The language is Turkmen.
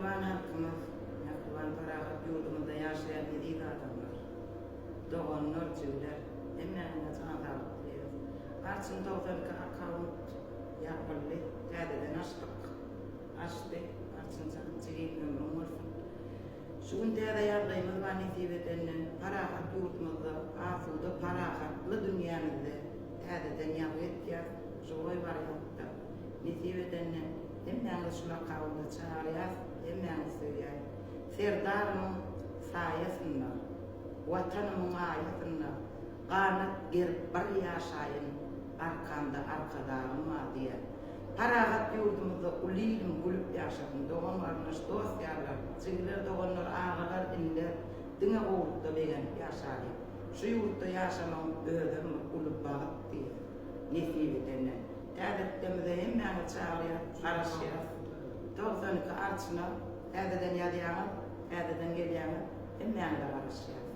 Mähriban halkymyz, mähriban parahat ýurdumyzda ýaşaýan eziz adamlar, doganlar, jigiler, hemmäňize jan saglyk dileýäris. Arçyn 92 akkaunt ýapyldy, täzeden açdyk. Açdy, Arçynjan, jigim ömrüň bolsun. Şu gün täze ýazgymyz bar nesip edenden, parahat ýurdumyzda, asuda, parahatly dünýämizde täzeden ýazgy etýäs, žuwoý wariantda. Nesip edenden hemmäňizi şu lakabymda çagyrýas, hemmäňizi söýýän. Serdarymyň saýasynda, Watanymyň aýasynda ganat gerip bir ýaşaýyn, arkamda Arkadagym bar diýýän. Parahat ýurdumyzda uly ilim gülüp ýaşasyn, dogan-garyndaş, dost-ýarlar, jigiler, doganlar, agalar, iniler diňe gowulykda begenip ýaşalyň. Şu ýurtda ýaşamagyň özem bir uly bagt diýýän. Nesip edenden. Täzedemize hemmäňizi çagyrýas, garaşýas. 92 arçyna täzeden ýazýaňyz, täzeden gelýäňiz, hemmäňize garaşýas.